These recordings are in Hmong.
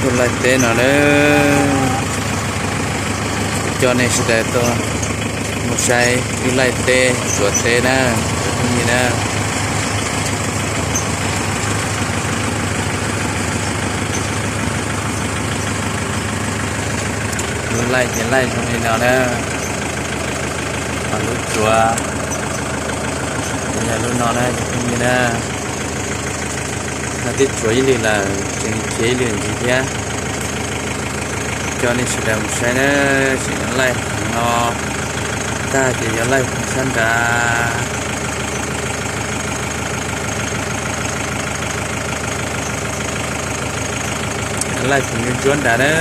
Tus laij teb no na, kuv coj nej sawv daws tuaj mus saib wb laij teb tsuav teb na, cov phooj ywg na. Lub laij ces laij zoo li no na, ho lub tsuav ces yog lub no na cov phooj ywg na. No twb tsuav ib lwm lawm, tseem khiav ib lwm ntxiv thiab. Coj nej sawv daws mus saib na, tseem yuav laij heev no, tag ces yuav laij heev sab nrad. Laij tus ntsuab ntsuab nrad na,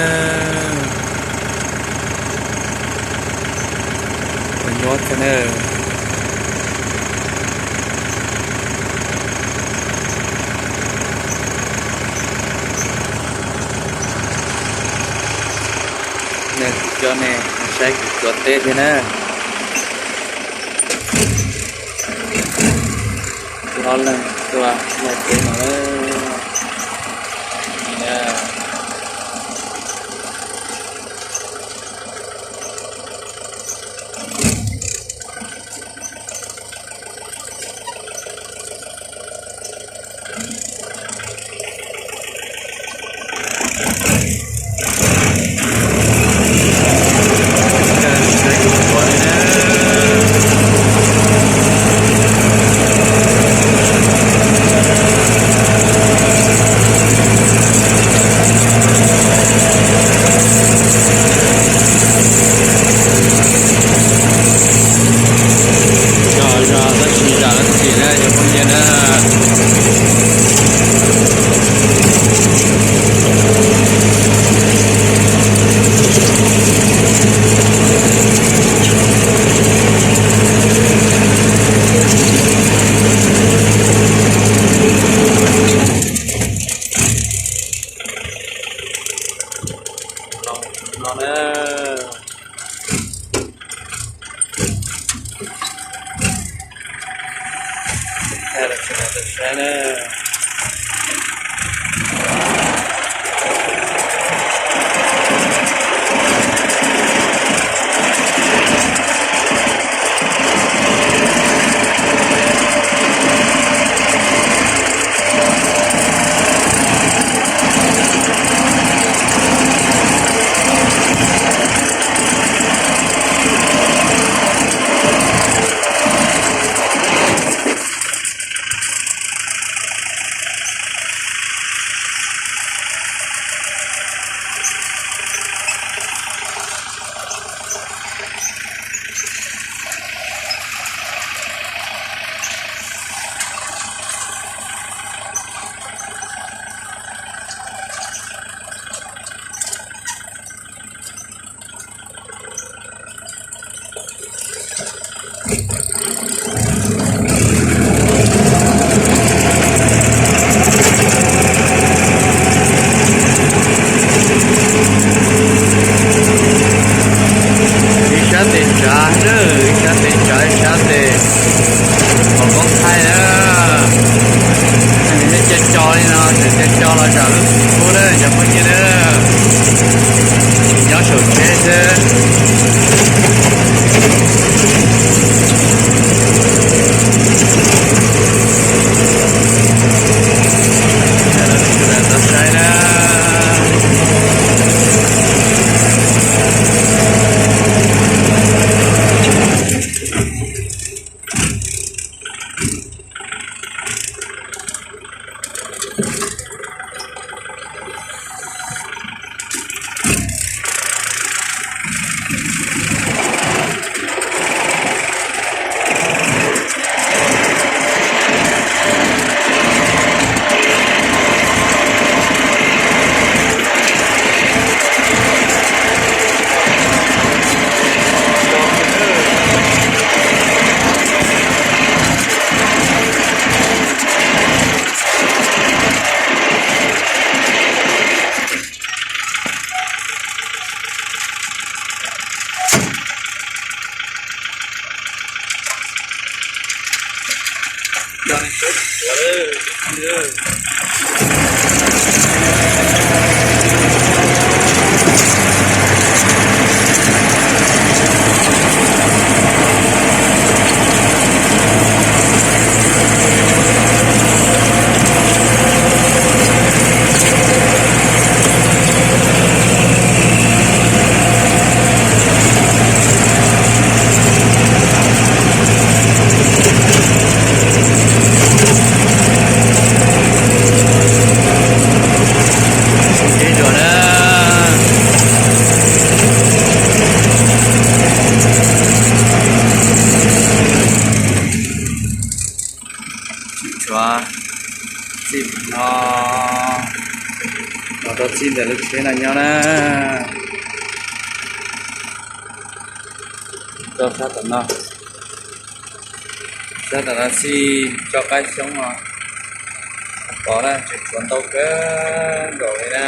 tus nyuaj kawg na. Kuv coj nej saib kuv tsuav teb thiab na. Ob leeg tuaj laij teb no. Zos zos tab sis zam lub txim na cov phooj ywg na. No na. Ib sab tes tsav na, ib sab tes tsav, ib sab tes qhov koob thaij na. Nej co co li no, tseem co co los zam lub txim pub na cov phooj ywg na. Nyob saum tsheb xwb. Tau saib na. Txij no, los rau txij ntawm lub tsheb no nyob na. Rau sab tom no, sab tom no txij tso qab xyoob no, pom na, tseem tshuav ntau kawg nkaus li na.